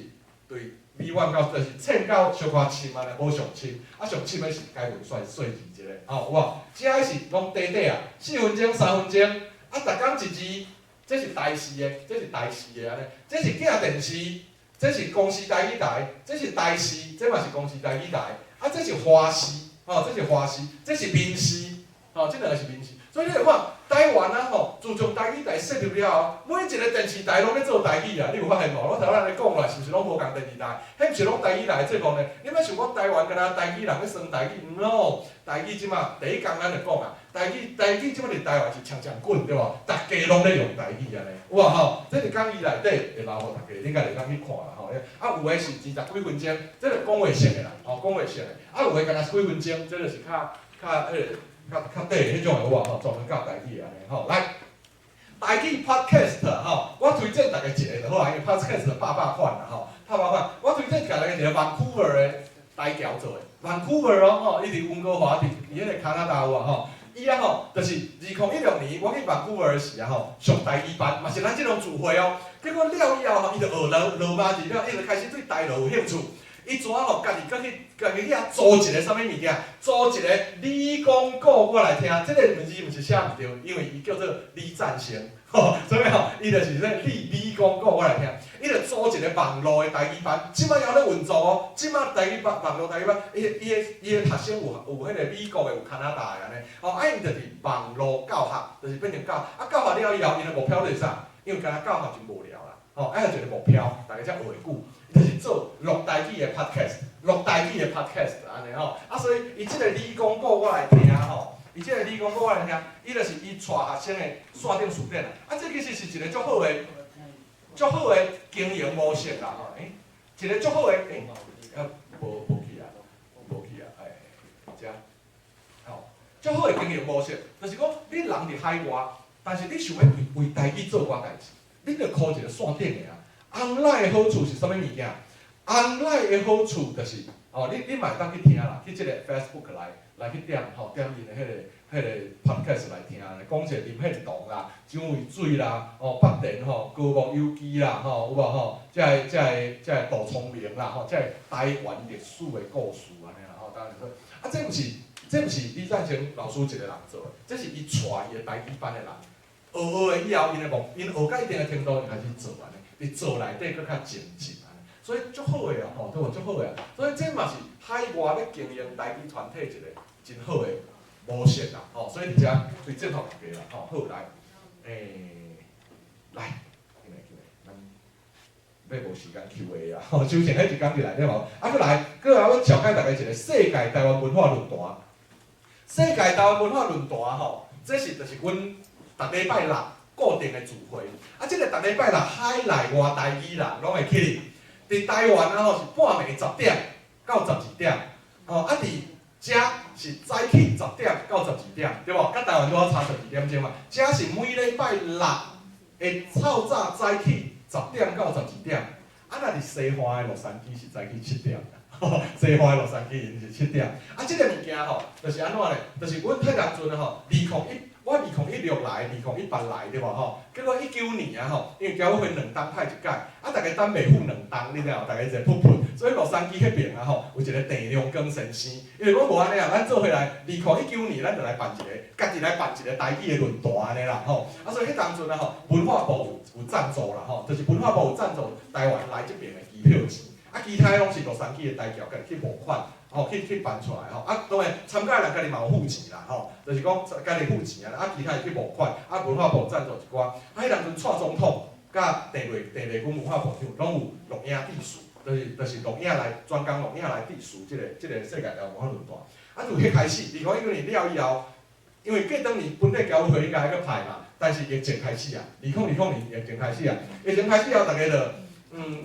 A: 對 B1 到就是淺到小可深按呢，無上深。啊，上深的是解文說說字一个，吼，有無？這是攏短短啊，4分鐘、3分鐘，啊，逐工一字，這是台視的，這是台視的按呢，這是鏡電視，這是公視台語台，這是台視，這嘛是公視台語台，啊，這是華視，吼，這是華視，這是民視，吼，這兩个是民視。所以你會看台灣啊吼，自從台語台設立了後，每一个電視台攏咧做台語啊，你有發現無？我頭先按呢講落來，是毋是攏無仝電視台？彼毋是攏台語台的節目呢？你莫想講台灣干焦台語人咧耍台語，No！台語這馬第一工咱就講啊，台語這馬佇台灣是強強滾，對無？逐家攏咧用台語按呢，有無吼？這佇講義內底會留予大家，你家會當去看啦吼。啊，有的是20幾分鐘，這個講話式的啦，吼，講話式的。啊，有的干焦是幾分鐘，這就是較較彼个。較較短的彼種的有無吼？專門教台語的按呢吼，來，台語 podcast 吼，我推薦大家一个就好啊，因為 podcast 百百款啦吼，百百款。我推薦大家一个 Vancouver 的台僑做的，Vancouver 哦吼，伊佇溫哥華佇彼个加拿大有啊吼。伊啊吼，就是2016年我去 Vancouver 的時啊吼，上台語班，嘛是咱這種聚會哦。結果了以後吼，伊就學羅羅馬字了，伊就開始對台語有興趣。伊怎吼，家己閣去，家己去遐組一个啥物物件？組一个你講古我來聽，這个名字毋是寫毋著，因為伊叫做李贊成，吼，所以吼，伊就是說你講古我來聽，伊就組一个網路的台語班，這擺猶咧運作哦，這擺台語班網路台語班，伊的學生有彼个美國的，有加拿大的按呢，吼，啊𪜶就是網路教學，就是變成教，啊教學了以後，𪜶的目標就是啥？因為干焦教學真無聊啦，吼，愛有一個目標，大家才學會久。就是做錄台語的 podcast，錄台語的 podcast 按呢吼，啊所以伊這个你講古我來聽吼，伊這个你講古我來聽，伊就是伊帶學生的線頂書展啊，啊這其實是一个足好的、足好的經營模式啦吼，欸，一个足好的，欸，啊無去啊，無去啊，欸，遮，吼，足好的經營模式，就是講你人佇海外，但是你想欲為台語做寡代誌，你著開一个線頂的啊。online 的好處是啥物物件？online 的好處就是，哦，你嘛會當去聽啦，去這个 Facebook 來去點吼，點𪜶的彼个 podcast 來聽，講一个林獻堂啦、蔣渭水啦、哦北田吼、高木有基啦，吼有無吼？這个杜聰明啦，吼，這个台灣歷史的故事按呢啦，吼，當然說，啊，這毋是李贊成老師一个人做的，這是伊帶伊的台語班的人，學學的以後，𪜶的目，𪜶學到一定的程度，就開始做按呢。佇做內底閣較精進按呢，所以足好的哦，吼，對無足好的啊。所以這嘛是海外欲經營台語團體一個真好的模式啦，吼。所以佇遮推薦予大家啦，吼。好來，來，進來進來，咱欲無時間 Q&A 啊，吼，就剩彼一工入來對無？啊，閣來，閣來，阮紹介大家一个世界台灣文化論壇。世界台灣文化論壇吼，這是就是阮逐禮拜六固定的聚會，啊，這个逐禮拜六海內外台語人攏會去。佇台灣啊吼是半暝10點到12點，吼啊佇遮是早起10點到12點，對無？佮台灣拄好差12點鐘嘛。遮是每禮拜六的透早早起10點到12點，啊，若佇西岸的洛杉磯是早起7點。西岸的洛杉磯𪜶是7點。啊，這个物件吼，就是按怎咧？就是阮彼當陣吼，我2016來，2018來對無吼？結果19年啊吼，因為僑委會兩冬派一屆，啊，逐家等袂赴兩冬，你知無？逐家一個噗噗，所以洛杉磯彼爿啊吼，有一个鄭良光先生，伊就講無按呢啊，咱做伙來，2019年咱就來辦一个，家己來辦一个台語的論壇按呢啦吼。啊，所以彼當陣啊吼，文化部有贊助啦吼，就是文化部有贊助台灣來這爿的機票錢，啊，其他攏是洛杉磯的台僑家己去募款。吼，去辦出來吼，啊，當然參加的人家己嘛有付錢啦，吼，就是講家己付錢啊，啊，其他是去募款，啊，文化部贊助一寡，啊，彼當陣蔡總統佮鄭麗君文化部長攏有錄影致辭，就是錄影來專工錄影來致辭這个世界台灣文化論壇，啊，自彼開始，2019年了以後，因為過當年本來僑委會應該閣排嘛，但是疫情開始啊，2020年疫情開始啊，疫情開始後，逐家就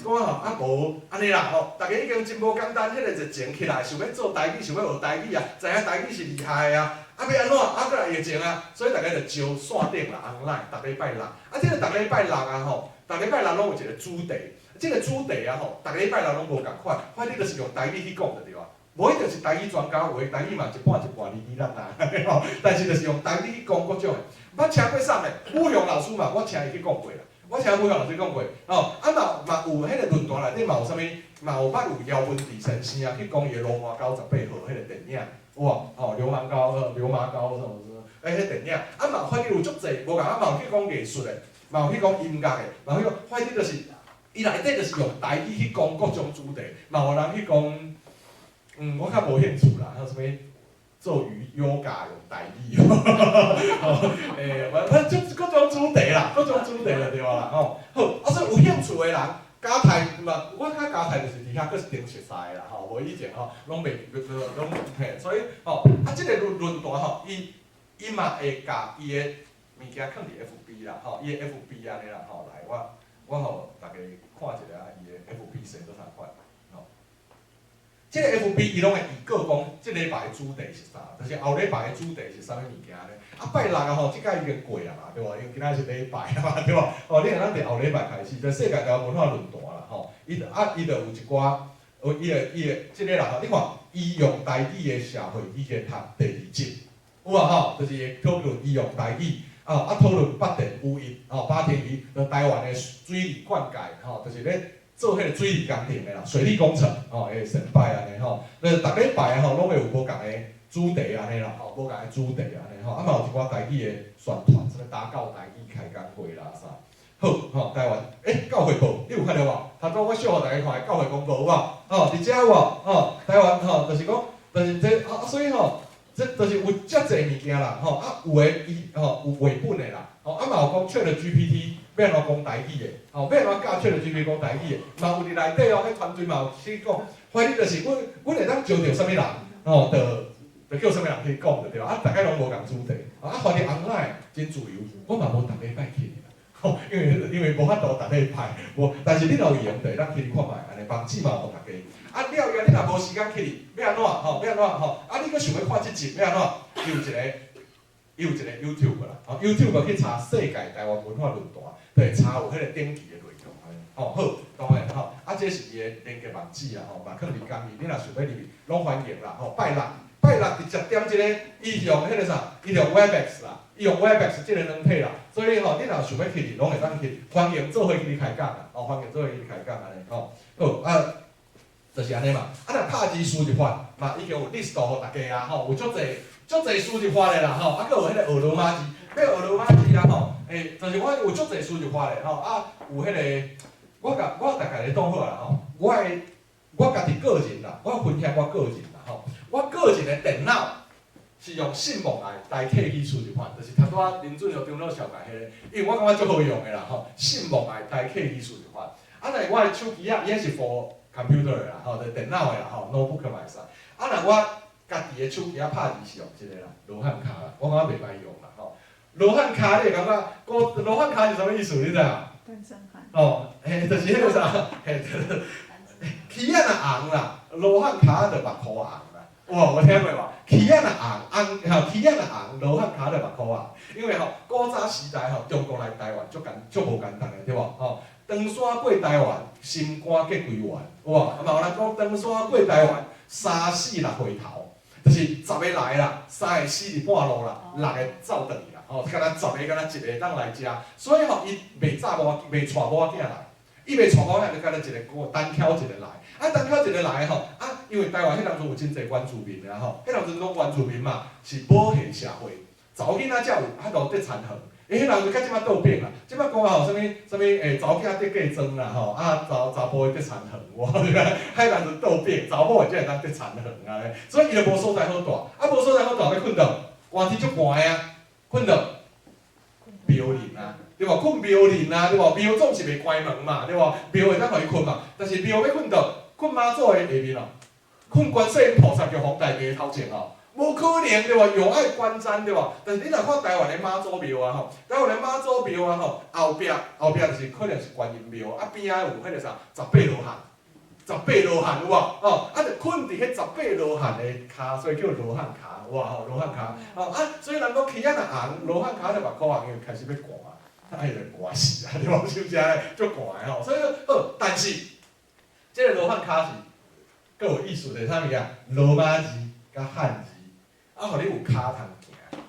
A: 講吼啊無按呢啦吼，逐家已經真無簡單，彼個熱情起來，想欲做台語，想欲學台語啊，知影台語是厲害的啊，啊欲按怎？啊閣來疫情啊，所以逐家就招線頂啦，online，逐禮拜六，啊這個逐禮拜六啊吼，逐禮拜六攏有一個主題，這個主題啊吼，逐禮拜六攏無仝款，反正就是用台語去講就對啊。無一定是台語專家，有的台語嘛一半一半哩哩啦啦，吼，但是就是用台語去講各種的。捌請過啥的？武雄老師嘛，我請伊去講過啦。我請武雄老師講過，吼，啊嘛嘛有彼個論壇內底嘛有啥物，嘛有捌有姚文智先生啊去講伊的流麻溝十八號彼個電影，有無？吼，流氓高、流麻溝什麼什麼，欸，彼電影，啊嘛反正有足濟，無仝啊嘛有去講藝術的，嘛有去講音樂的，嘛有去講，反正就是伊內底就是用台語去講各種主題，嘛有人去講。我較無興趣啦，還有啥物做瑜伽用台語，吼，欸，反正就各種主題啦，各種主題就對啦，吼。好，啊，所以有興趣的人，嘉泰嘛，我感覺嘉泰就是佇遐閣是頂熟似的啦，吼，無以前吼，攏袂，攏嘿，所以吼，啊，這個論論壇吼，伊伊嘛會共伊的物件囥佇 FB 啦，吼，伊的 FB 按呢啦，吼，來，我我予大家看一下伊的 FB 生做啥款。這個 FB 伊攏會預告講，這禮拜的主題是啥，就是後禮拜的主題是啥物物件咧。啊，拜六啊吼，這擺已經過啊嘛，對無？因為今仔是禮拜啊嘛，對無？哦，你會當佇後禮拜開始，就世界台灣文化論壇啦，吼。伊啊，伊就有一寡，有伊的伊的這個啦吼，你看，伊用台語的社會語言學第二集，有無吼？就是討論伊用台語，啊啊討論八田與伊，吼，八田與伊，就台灣的水利灌溉，吼，就是咧做彼個水利工程的啦，水利工程，吼，會成敗按呢吼。就逐禮拜吼，攏會有無仝的主題按呢啦，吼，無仝的主題按呢吼。啊嘛有一寡台語的宣傳，啥物打狗台語開講會啦啥。好，吼，台灣，欸，教會報，你有看著無？頭拄我秀予大家看的教會公報有無？吼，佇遮有無？吼，台灣吼，就是講，就是這啊，所以吼，這就是有遮濟物件啦，吼，啊，有的伊吼有繪本的啦，吼，啊嘛有講 ChatGPT 欲按怎講台語的，吼，欲按怎教 ChatGPT 講台語的，嘛有佇內底哦，彼團隊嘛有去講，反正就是阮阮會當招著啥物人，吼，就就叫啥物人去講就對啊，大家攏無仝主題，啊，反正 online 真自由，我嘛無逐禮拜去啦，吼，因為因為無法度逐禮拜，無，但是你若有閒就會當去看覓，按呢網址嘛有予大家。啊，了以後你若無時間去，欲按怎吼？欲按怎吼？啊，你閣想欲看這集，欲按怎？伊有一個，伊有一個 YouTube 啦，吼，YouTube 去查世界台灣文化論壇，就會查有彼個頂期的內容按呢。吼，好，當然吼，啊，這是伊的連結網址啊，吼，嘛囥佇講義，你若想欲入去，攏歡迎啦，吼，拜六拜六佇十點這個，伊用彼個啥？伊用 Webex 啦，伊用 Webex 這個軟體啦，所以吼，你若想欲去，攏會當去，歡迎做伙去開講啦，吼，歡迎做伙去開講按呢，吼，好啊。就是按呢嘛，啊若拍字輸入法嘛已經有 list 予大家啊，吼，有足濟足濟輸入法的啦，吼，啊，閣有彼個學羅馬字，欲學羅馬字啦，吼，欸，就是我有足濟輸入法的，吼，啊，有彼個，我共我大概咧講好啦，吼，我的我家己個人啦，我分享我個人啦，吼，我個人的電腦是用信望愛代替去輸入法，就是頭拄仔林俊陽長老紹介彼個，因為我感覺足好用的啦，吼，信望愛代替去輸入法，啊，若我的手機仔，伊彼是 for computer 的啦，吼，就電腦的啦，吼，notebook 嘛會使。啊，若我家己的手機仔拍字是用這個啦，羅漢跤啦，我感覺袂歹用啦，吼。羅漢跤你會感覺，古羅漢跤是啥物意思？你知無？
I: 單身漢。
A: 哦，嘿，就是彼個啥，嘿，起仔若紅啦，羅漢跤就目箍紅啦。有無？有聽過無？起仔若紅，紅吼，起仔若紅，羅漢跤就目箍紅。因為吼，古早時代吼，中國來台灣足簡足無簡單的，對無？吼。唐山過台灣，心肝結歸元，有無？嘛有人講唐山過台灣，三死六回頭，就是十个來啦，三個死佇半路啦，六個走轉去啦，吼，敢若十个敢若一个當來遮，所以吼，伊袂早某袂帶某仔囝來，伊袂帶某仔囝就敢若一個單挑一個來，啊單挑一個來吼，啊因為台灣彼當陣有真濟原住民的吼，彼當陣攏原住民嘛，是母系社會，查某囡仔才有法度得田園。欸，彼人就佮這擺倒變啦，這擺講吼，啥物啥物欸，查某囝得嫁妝啦吼，啊查查埔的得田園，哇，彼當陣倒變，查某的才會當得田園啊，所以伊就無所在好蹛，啊無所在好蹛，欲睏佗？寒天足寒的啊，睏佗？廟裡啊，對無？睏廟裡啊，對無？廟總是袂關門嘛，對無？廟會當予伊睏嘛，但是廟欲睏佗？睏媽祖的下面哦，睏觀世音菩薩叫黃大家頭前哦。無可能對無？有愛觀瞻對無？但是你若看台灣的媽祖廟啊吼，台灣的媽祖廟啊吼，後壁後壁就是可能是觀音廟，啊邊仔有彼個啥十八羅漢，十八羅漢有無？吼，啊就睏佇彼十八羅漢的跤，所以叫羅漢跤，有無吼？羅漢跤，吼啊，所以人講起仔若紅，羅漢跤就目箍紅，伊就開始欲寒，啊伊就寒死啊，對無？是毋是按呢？足寒的吼，所以好，但是這個羅漢跤是閣有意思的，啥物件？羅馬字佮漢字，啊，予你有跤通行，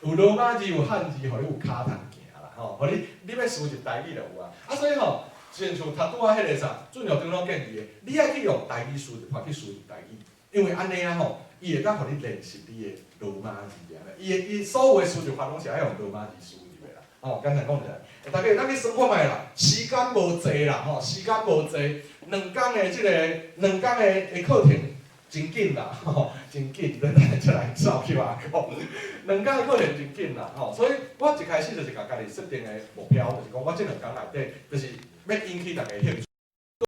A: 有羅馬字有漢字，予你有跤通行啦，吼，予你你欲輸入台語就有啊。啊，所以吼，親像頭拄仔彼個啥，俊校長攏建議的，你愛去用台語輸入法去輸入台語，因為按呢啊吼，伊會當予你練習你的羅馬字啊。伊的伊所有的輸入法攏是愛用羅馬字輸入的啦。吼，簡單講一下，大家會當去算看覓啦，時間無濟啦，吼，時間無濟，兩工的這個兩工的的課程真緊啦，吼，真緊，咱來出來走去話講，兩工的課程真緊啦，吼，所以我一開始就是共家己設定的目標，就是講我這兩工內底，就是欲引起大家興趣。